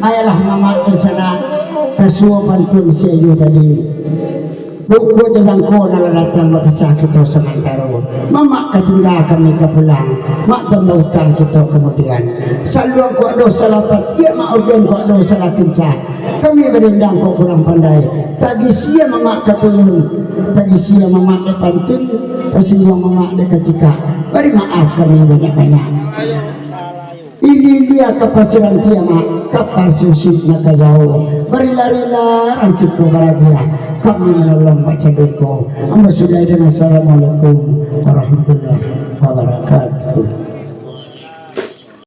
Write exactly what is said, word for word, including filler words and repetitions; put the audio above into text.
Ayolah mamak di sana, kasuo pantun si Ayu tadi. Buku jadangko nan lah datang bapisah kito samantaro. Mamak ka tingga kami ka pulang, mak tambah utang kito kamudian. Saluang kok ado salah patiak, mak udian kok ado salah tincah. Kami badendang kok kurang pandai. Tagih sia mamak ka tulun, tagih sia mamak dek pantun, tasingguang mamak dek kacikak. Bari maaf kami banyak-banyak. Ililia kapal sirantiamak, kapal siusik nan ka jauah. Barila-rila ransiko baragiah, kami manolong bakcando iko. Ambo sudahi dengan assalamualaikum warahmatullahi wabarakatuh.